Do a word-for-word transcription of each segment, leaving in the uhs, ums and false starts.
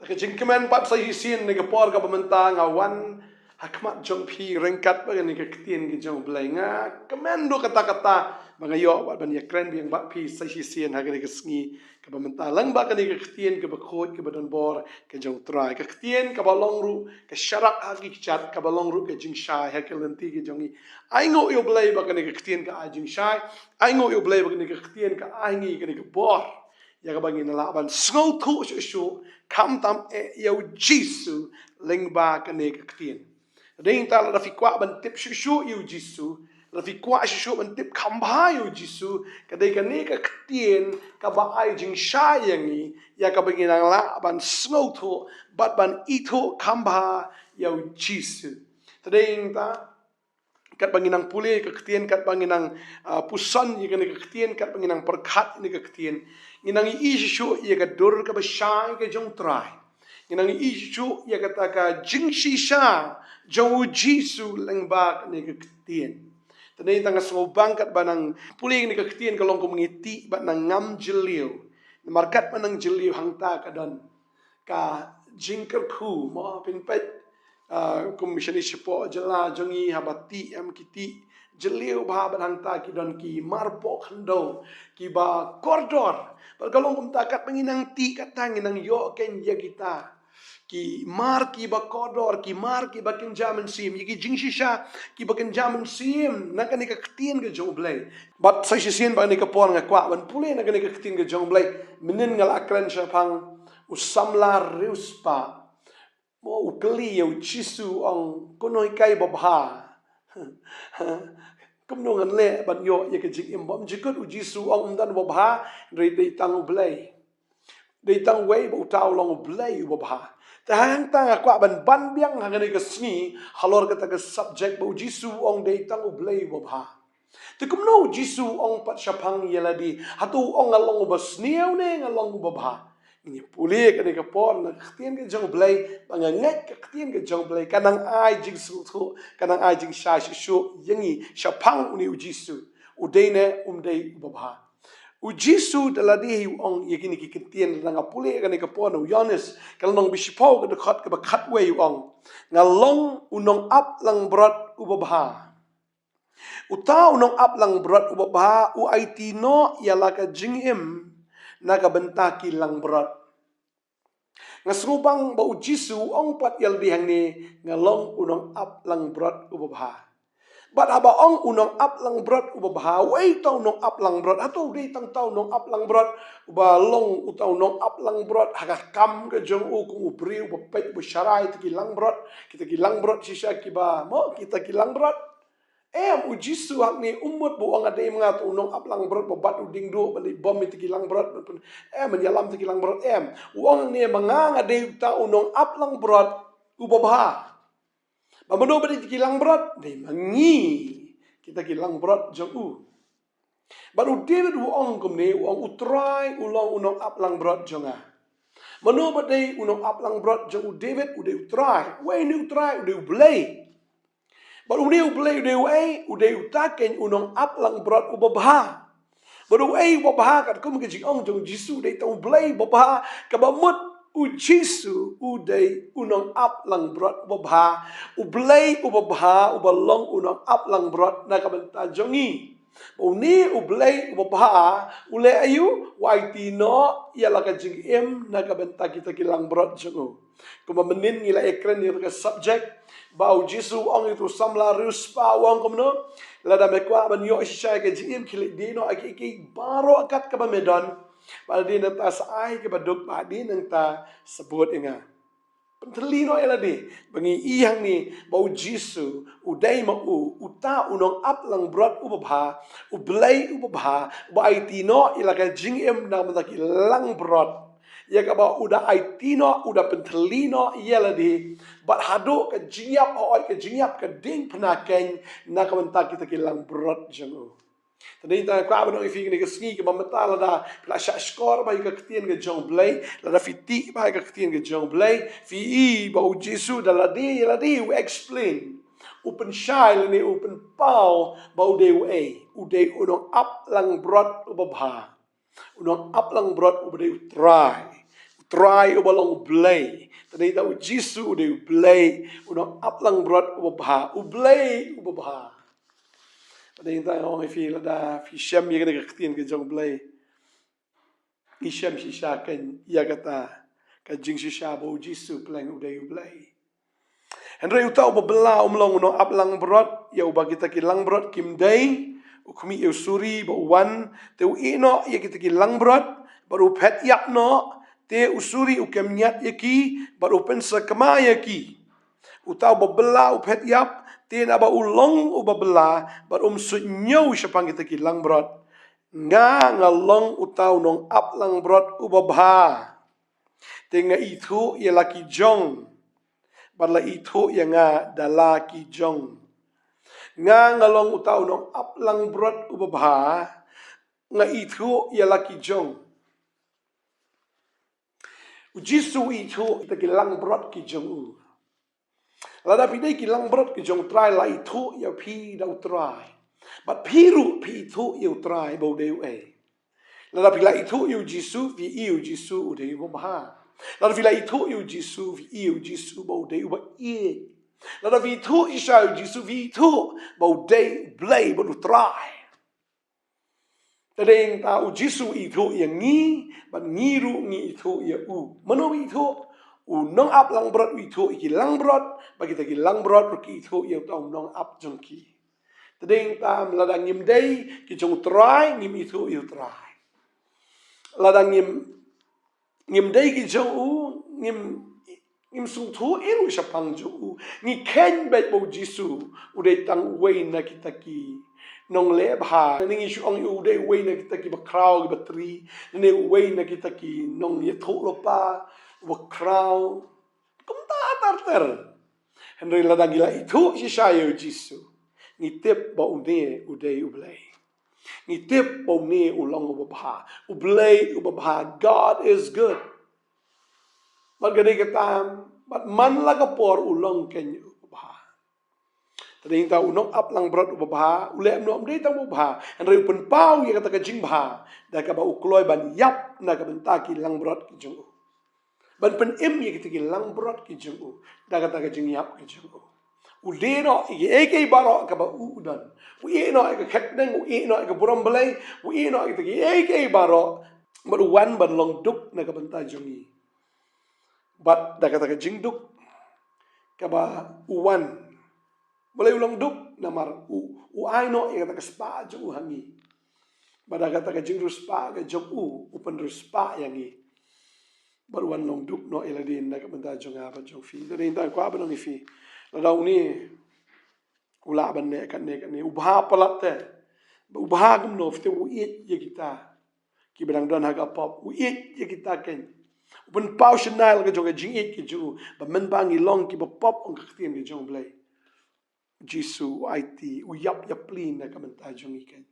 Ka jingkmen pat sa shisien ha kane ka por kaba mynta nga wan ha khmat jong phi ryngkat bad kane ka ktien ka jong U Blei. Nga kmen ruh katta katta ba nga ïoh bad ban ïakren biang bad phi sa shisien ha kane ka sngi kaba mynta lyngba kane ka ktien kaba khuid kaba don bor ka jong U Trai. Ka ktien kaba long ruh ka sharak ha ki kjat, kaba long ruh ka jingshai ha ki lynti ka jong ngi. Ai nguh ïa U Blei ba kane ka ktien ka ai jingshai. Ai nguh ïa U Blei ba kane ka ktien ka ai ngi kane ka bor ïa kaba ngin lah ban sngewthuh shuh shuh, khamtam eh ïa U Jisu lyngba kane ka ktien. Dei nangta lada phi kwah ban tip shuh shuh ïa U Jisu, lada phi kwah shuh shuh ban tip kham bha ïa U Jisu, ka dei kane ka ktien kaba ai jingshai ïa ngi ïa kaba ngin nang lah ban sngewthuh bad ban ithuh kham bha ïa U Jisu. Te dei nangta katba ngin nang pule ka ktien, katba ngin nang, ah, puson ïa kane ka ktien, katba ngin nang pyrkhat ïa kane ka ktien, ngin nang ïohi shuh shuh ïa ka dur kaba shai ka jong U Trai. Ngin nang ïohi shuh shuh ïa kata ka jingshisha jong U Jisu lyngba kane ka ktien. Te dei nangta nga sngewbang katba nang pule ïa kane ka ktien ka long kum ngi tih bad nang ngam jylliew. Namar katba nang jylliew hangta ka don ka jingkyrkhu, mo, pynpeit, ah, kum shane shapoh jylla jong ngi haba tih em ki tih jylliew bha bad hangta ki don ki marpoh khyndew kiba kordor. Bad ka long kumta katba ngin nang tih kata ngin nang ïoh kein ïa kita ki mar kiba kordor, ki mar kiba kynja mynsiem, ïa ki jingshisha kiba kynja mynsiem na kane ka ktien ka jong U Blei. Bad sa shisien ba kane ka por nga kwah ban pule na kane ka ktien ka jong U Blei. Mynnin nga la kren shaphang u samla riewspah. Mo, u kylli ïa U Jisu, ong, kumno hi kai babha? Kumno ngan leh ban ïoh ïa ka jingim bymjukut? U Jisu ong, ym don babha, hynrei dei tang U Blei. Dei tang uwei bad uta u long U Blei uba bha. Te hangta nga kwah ban ban biang ha kane ka sngi halor kata ka subject ba U Jisu ong dei tang U Blei uba bha. Te kumno U Jisu ong pat shaphang ïa lade? Hato u ong nga long uba sniew ne nga long uba bha? Ngin ïa pule kane ka por na ka ktien ka jong U Blei, ba nga ngeit ka ktien ka jong U Blei ka nang ai jingsngewthuh, ka nang ai jingshai shuh shuh ïa ngi shaphang une U Jisu, u dei ne um dei uba bha. U Jisu da lade hi u ong ïa kine ki ktien, lada nga pule kane ka por na u Ïoannis ka lynnong ba shiphew ka dkhot kaba khatwei u ong, nga long u nongap langbrot uba bha. Uta u nongap langbrot uba bha u aiti noh ïa la ka jingim na ka bynta ki langbrot. Nga sngewbang ba U Jisu u ong pat ïa lade hangne, nga long u nongap langbrot uba bha. Bad haba ong u nongap langbrot uba bha, uei uta u nongap langbrot? Hato u dei tang uta u nongap langbrot uba long uta u nongap langbrot ha ka kam ka jong u kum u briew uba peit uba sharai ïa kita ki langbrot, kita ki langbrot shisha kiba, mo, kita ki langbrot? Em, U Jisu hangne um mut ba u ong nga dei ma nga uta u nongap langbrot ba bat u dieng duh ban leit bom ïa kita ki langbrot, ban pyn, em, ban ïalam kita ki langbrot, em. U ong hangne ma nga nga dei uta u nongap langbrot uba bha. Ba mano ba dei kita ki langbrot? Dei ma ngi, kita ki langbrot jong u. Bad u David u ong kumne, u ong, U Trai u long u nongap langbrot jong nga. Mano ba dei u nongap langbrot jong u David? U dei U Trai. Uei une U Trai? U dei U Blei. Bad une U Blei u dei uei? U dei uta kein u nongap langbrot uba bha. Bad uei uba bha? Katkum ka jingong jong U Jisu, u dei tang U Blei uba bha, kaba mut U Jisu u dei u nongap langbrot uba bha, U Blei uba bha uba long u nongap langbrot na ka bynta jong ngi. Ba une U Blei uba bha u leh aïu? U aiti noh ïa la ka jingim na ka bynta kita ki langbrot jong u. Kumba mynnin ngi la ïakren ïa ka subject ba U Jisu u ong ïa uta u samla riewspah, u ong kumno? Lada me kwah ban ïoh shisha ïa ka jingim, khie leit die noh ïa kiei kiei baroh kat kaba me don, bad hadien nangta sa ai kaba duk, bad hadien nangta sa bud ïa nga. Pynthylli noh ïa lade ba ngi i hangne ba U Jisu u dei ma u uta u nongap langbrot uba bha, U Blei uba bha, uba aiti noh ïa la ka jingim na ka bynta ki langbrot. Ïa kaba u da aiti noh, u da pynthylli noh ïa lade, bad haduh ka jingïap, hooid, ka jingïap ka diengphna kein na ka bynta kita ki langbrot jong u. Te dei nangta nga kwah ban ong ïa phi kane ka sngi, kaba mynta lada phi la shah shkor bha ïa ka ktien ka jong U Blei, lada phi tih bha ïa ka ktien ka jong U Blei, phi i ba U Jisu da lade ïa lade u explain, u pynshai lane u pynpaw ba u dei uei. U dei u nongap langbrot uba bha. U nongap langbrot uba dei U Trai. Trai uba long U Blei. Te dei da u Jisu u dei U Blei, u nongaplangbrot uba bha, U Blei uba bha. Te dei da nga ong ïa phi, lada phi shem ïa kane ka ktien ka jong U Blei, ngi shem shisha kein ïa kata ka jingshisha ba u Jisu pleng u dei U Blei. Hynrei uta uba bylla um long u nongaplangbrot ïa uba kita ki langbrot kim dei. U khmih ïa u suri bad u wan, te u ïeh noh ïa kita ki langbrot, bad u phet ïap noh, te u suri u kem ñiat ïa ki, bad u pynsakma ïa ki. Uta uba bylla u phet ïap, te naba u long uba bylla, bad um suidñiew shaphang kita ki langbrot. Nga, nga long uta u nongaplangbrot uba bha. Te nga ithuh ïa la ki jong, bad la ithuh ïa nga da la ki jong. Nga, nga long uta u nongaplangbrot uba bha, nga ithuh ïa la ki jong. U Jisu u ithuh ïa kita ki langbrot ki jong u. Lada phi dei ki langbrot ki jong U Trai, la ithuh ïa phi da U Trai. Bad phi ruh phi ithuh ïa U Trai ba u dei uei. Lada phi la ithuh ïa u Jisu, phi i ïa u Jisu u dei uba bha. Lada phi la ithuh ïa u Jisu, phi i ïa u Jisu ba u dei uba ïeit. Lada phi ithuh shisha ïa u Jisu, phi ithuh ba u dei U Blei bad U Trai. Te dei ta u Jisu u ithuh ïa ngi, bad ngi ruh ngi ithuh ïa u. Mano u ithuh? U nongaplangbrot u ithuh ïa ki langbrot, bad kita ki langbrot ruh ki ithuh ïa uta u nongap jong ki. Te dei ta lada ngim dei ki jong U Trai, ngim ithuh ïa U Trai. Lada ngim, ngim dei ki jong u, ngim, ngim sngewthuh ei ruh shaphang jong u. Ngi kheiñ beit ba u Jisu u dei tang uwei na kita ki nongleh bha. Ngi shu ong u dei uwei na kita ki bakhraw ki batri. Ngi uwei na kita ki nongïathuh lypa, bakhraw. Kumta ter ter. Hynrei lada ngi la ithuh shisha ïa u Jisu, ngi tip ba une u dei U Blei. Ngi tip ba une u long uba bha. U Blei uba bha. God is good. Bad ka dei kata, bad man la ka por u long kein uba bha. Te dei ta u nongaplangbrot uba bha, u leh noh um dei tang uba bha. Hynrei u pynpaw ïa kata ka jingbha da kaba u kloi ban ïap na ka bynta ki langbrot ki jong u. Ban pynim ïa kita ki langbrot ki jong u da kata ka jingïap ki jong u. U die noh ïa kiei kiei baroh kaba u u don. U ïeh noh ïa ka khet bneng, u ïeh noh ïa ka burom Blei, u ïeh noh ïa kita kiei kiei baroh. Bad u wan ban long duk na ka bynta jong ngi. Bad da kata ka jingduk kaba u wan. Balei u long duk? Namar u, u ai noh ïa kata ka spah jong u ha ngi. Bad da kata ka jingriewspah ka jong u, u pynriewspah ïa ngi. Bad u wan long duk noh ïa lade na ka bynta jong nga bad jong phi. Te dei ta kwah ban ong ïa phi, lada une u lah ban neh katne katne, u bha palat te. U bha kumno? Te u ïeit ïa kita kiba dang don ha ka pop, u ïeit ïa kita kein. U pynpaw shynna la ka jong ka jingïeit ka jong u, ba mynba ngi long kiba pop, ong ka ktien ka jong U Blei, u Jisu u aiti, u ïap ïapli na ka bynta jong ngi kein.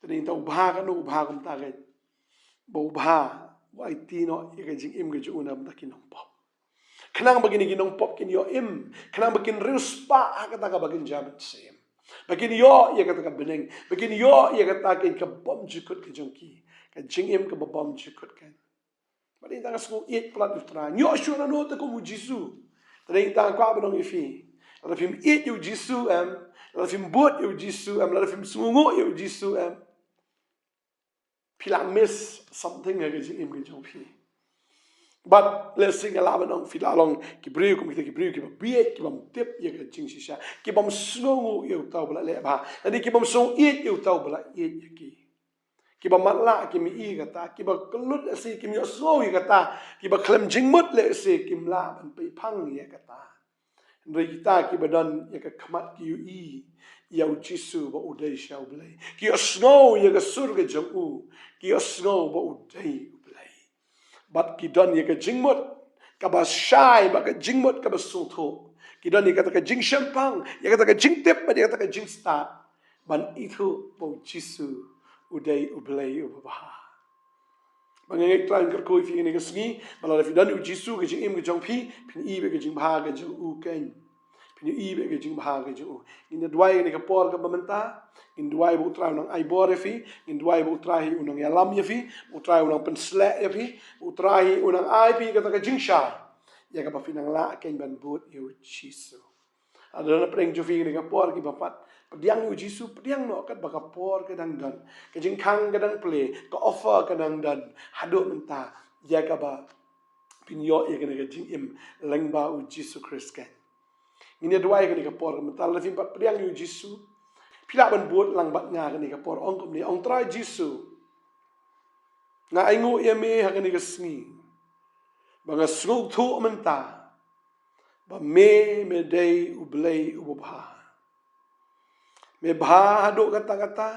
Te dei ta u bha katno? U bha kumta kein, ba u bha, u aiti noh ïa ka jingim ka jong u na ka bynta ki nongpop. Khnang ba kine ki nongpop kin ïoh im, khnang ba kin riewspah ha kata kaba kin jia mynsiem. Ba kin ïoh ïa kata ka bneng, ba kin ïoh ïa kata kein ka bymjukut ka jong ki, ka jingim kaba bymjukut kein. Bad ïa ta nga sngew ïeit palat ïa U Trai. Ngi ïoh shuh nano te kum u Jisu? Te dei ta kwah ban ong ïa phi, lada phim ïeit ïa u Jisu em, lada phim bud ïa u Jisu em, lada phim sngewnguh ïa u Jisu em, phi la miss something ha ka jingim ka jong phi. Bad lehse nga lah ban ong phi la long ki briew kum kita ki briew kiba bieit, kibym tip ïa ka jingshisha, kibym sngewnguh ïa uta uba la leh bha, lane kibym sngew ïeit ïa uta uba la ïeit ïa ki. Kiba matlah kim ïohi ïa kata, kiba kyllut lehse kim ïohsngew ïa kata, kiba khlem jingmut lehse kim lah ban peiphang ïa kata. Hynrei kita kiba don ïa ka khmat ki ïohi ïa u Jisu ba u dei shisha U Blei. Ki ïohsngew ïa ka sur ka jong u, ki ïohsngew ba u dei U Blei. Bad ki don ïa ka jingmut kaba shai, bad ka jingmut kaba sngewthuh. Ki don ïa kata ka jingshemphang, ïa kata ka jingtip, bad ïa kata ka jingstad ban ithuh ba u Jisu u dei U Blei uba bha. Ba nga ngeit Trai un kyrkhu ïa phi kane ka sngi, ba lada phi don ïa u Jisu ha ka jingim ka jong phi, phin i beit ka jingbha ka jong u kein. Phin ïohi bad ka jingbha ka jong u. Ngin ïa duwai ha kane ka por kaba mynta. Ngin duwai ba U Trai un nang ai bor ïa phi. Ngin duwai ba U Trai hi un nang ïalam ïa phi. Ba U Trai un nang pynshlur ïa phi. Ba U Trai hi un nang ai phi kata ka jingshai ïa kaba phin nang lah keiñ ban bud ïa U Jisu. Lada don napdeng jong phi ha kane ka por kiba pat pdiang ïa U Jisu, pdiang noh katba ka por ka dang don, ka jingkhang ka dang plie, ka offer ka dang don haduh mynta, ïa kaba phin ïoh ïa kane ka jingim lyngba U Jisu Khrist keiñ. Ngin ïa duwai ha kane ka por, mynta lada phim pat pdiang ïa U Jisu, phi lah ban bud lang bad nga ha kane ka por, ong kumne, ong Trai Jisu, nga ainguh ïa me ha kane ka sngi ba nga sngewthuh mynta ba me, me dei U Blei uba bha. Me bha haduh katta katta,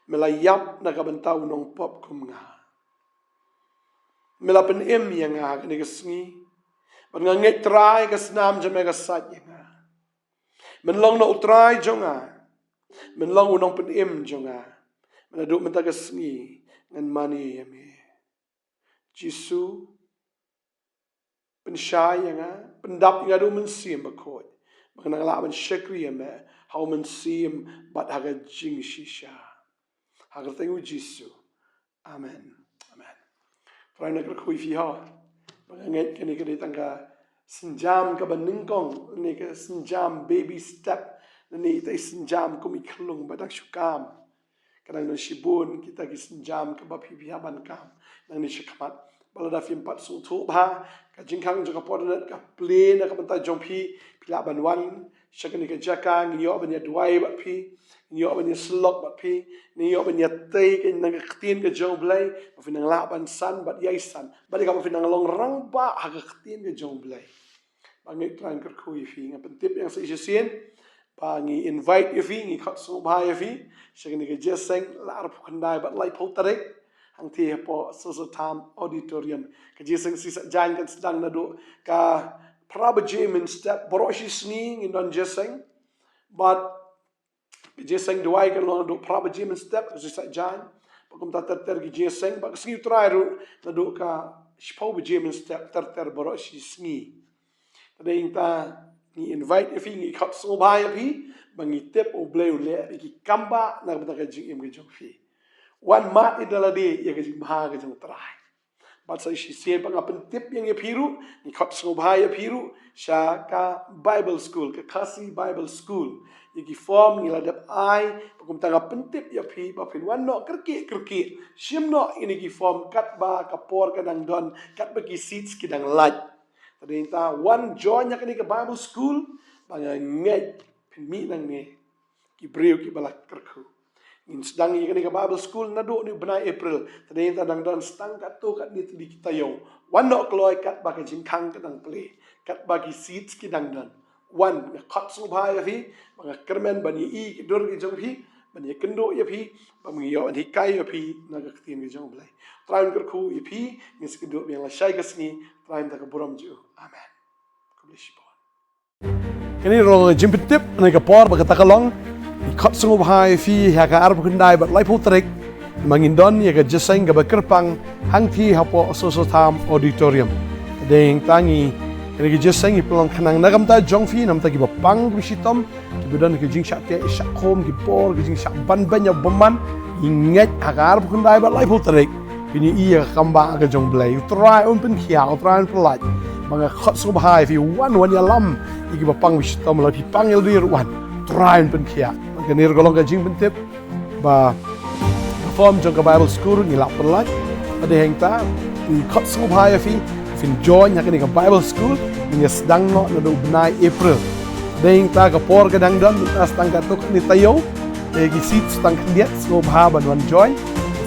me la ïap na ka bynta u nongpop kum nga. Me la pynim ïa nga ha kane ka sngi. Bad nga ngeit Trai ka snam jong me ka sait ïa nga. Men long noh U Trai jong nga. Men long u nongpynim jong nga. Men haduh mynta ka sngi ngan mane ïa me. Jisu, pynshai ïa nga, pyndap ïa nga da U Mynsiem Bakhuid, ba ngan nang lah ban shakri ïa me ha U Mynsiem bad ha ka jingshisha. Ha ka kyrteng U Jisu. Amen. Amen. Trai un kyrkhu ïa phi ho. Ba nga ngeit kane ka dei tang ka sienjam kaba nyngkong, ne ka sienjam baby step, ne ita i sienjam kum i khyllung ba dang shu kam. Ka dang don shibun kita ki sienjam kaba phi, phi hap ban kam nangne shakhmat. Ba lada phim pat sngewthuh bha, ka jingkhang jong ka por bniah ka plie na ka bynta jong phi, phi lah ban wan sha kane ka jaka, ngin ïoh ban ïa duwai bad phi, ngin ïoh ban ïa syllok bad phi, ngin ïoh ban ïa tei ka, na ka ktien ka jong U Blei, ba phin nang lah ban san bad ïai san, bad ïa kaba phin nang long rangbah ha ka ktien ka jong U Blei. Ba ngeit Trai un kyrkhu ïa phi, nga pyntip ïa nga sa shisien ba ngi invite ïa phi, ngi khot sngewbha ïa phi sha kane ka jingïaseng, la arphew khyndai bad laiphew tarik, hangtei hapoh Soso Tham Auditorium. Ka jingïaseng Shi Saitjaiñ kan sdang naduh ka phra baje mynstep, baroh shi sngi ngin don jingïaseng. Bad ka jingïaseng duwai kan long naduh phra baje mynstep, ka Shi Saitjaiñ. Bad kumta ter ter ki jingïaseng, bad ka sngi U Trai ruh naduh ka shiphew baje mynstep ter ter baroh shi sngi. Te dei nangta ngi invite ïa phi, ngi khot sngewbha ïa phi, ba ngi tip U Blei u leh ïa ki kambah na ka bynta ka jingim ka jong phi. Wan mad ïa lade ïa ka jingbha ka jong U Trai. Bad sa shisien pat nga pyntip ïa phi ruh, ngi khot sngewbha ïa phi ruh sha ka Bible School, ka Khasi Bible School. Ïa ki form ngi la dep ai, bad kumta nga pyntip ïa phi ba phin wan noh kyrkieh kyrkieh, shim noh ïa kine ki form katba ka por ka dang don, katba ki seats ki dang lait. Te dei nangta wan join ha kane ka Bible School, ba nga ngeit phin mih nangne ki briew kiba la kyrkhu. Ngin sdang ïa kane ka Bible School naduh une u bnai April. Te dei nangta dang don tang katto katne tylli ki taïew. Wan noh kloi katba ka jingkhang ka dang plie, katba ki seats ki dang don. Wan, nga khot sngewbha ïa phi, ba nga kyrmen ban ïohi ki dur ki jong phi, ban ïakynduh ïa phi, ba ngi ïoh ban hikai ïa phi na ka ktien ka jong U Blei. Trai un kyrkhu ïa phi, ngin sa ïakynduh biang lashai ka sngi, Trai un da ka burom jong u. Amen. Khublei shibun. Kane ruh ka jingpyntip na ka por ba kata ka long. Ngi khot sngewbha ïa phi ha ka arphew khyndai bad laiphew tarik, ba ngin don ïa ka jingïaseng kaba kyrpang hangtei hapoh Soso Tham Auditorium. Te dei nangta ngi, kane ka jingïaseng ngi pynlong khnang na ka bynta jong phi, na ka bynta kiba pang kiba shitom, kiba don ka jingshah teh shah khum, ki bor, ka jingshah ban beiñ ïa u bymman. Ngi ngeit ha ka arphew khyndai bad laiphew tarik, phin ïohi ïa ka kambah ka jong U Blei. U Trai un pynkhiah, U Trai un pyllait. Ba nga khot sngewbha ïa phi, wan, wan ïalam ïa kiba pang ba shitom, lada phi pang ïa lade ruh wan. U Trai un pynkhiah. Kane ruh ka long ka jingpyntip ba ka form jong ka Bible School ngi la pynlait. Te dei nangta ngi khot sngewbha ïa phi, phin join ha kane ka Bible School, ngin ïa sdang noh naduh u bnai April. Te dei nangta ka por ka dang don, mynta sa tang katto katne taïew. Te ki seats sa tang khyndiat, sngewbha ban wan join.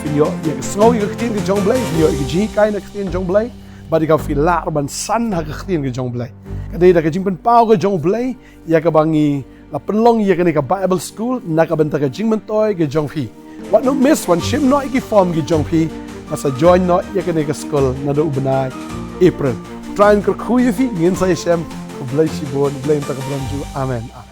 Phin ïoh ïa ka sngew ïa ka ktien ka jong U Blei, phin ïoh ïa ka jinghikai na ka ktien jong U Blei. Bad ïa ka, phi lah ruh ban san ha ka ktien ka jong U Blei. Ka dei da ka jingpynpaw ka jong U Blei ïa kaba ngi la pynlong ïa kane ka Bible School na ka bynta ka jingmyntoi ka jong phi. Wat nym miss, wan shim noh ïa ki form ki jong phi, bad sa join noh ïa kane ka school naduh u bnai April. Trai un kyrkhu ïa phi, ngin sa ïashem. Khublei shibun, Blei un da ka burom jong u. Amen. Amen.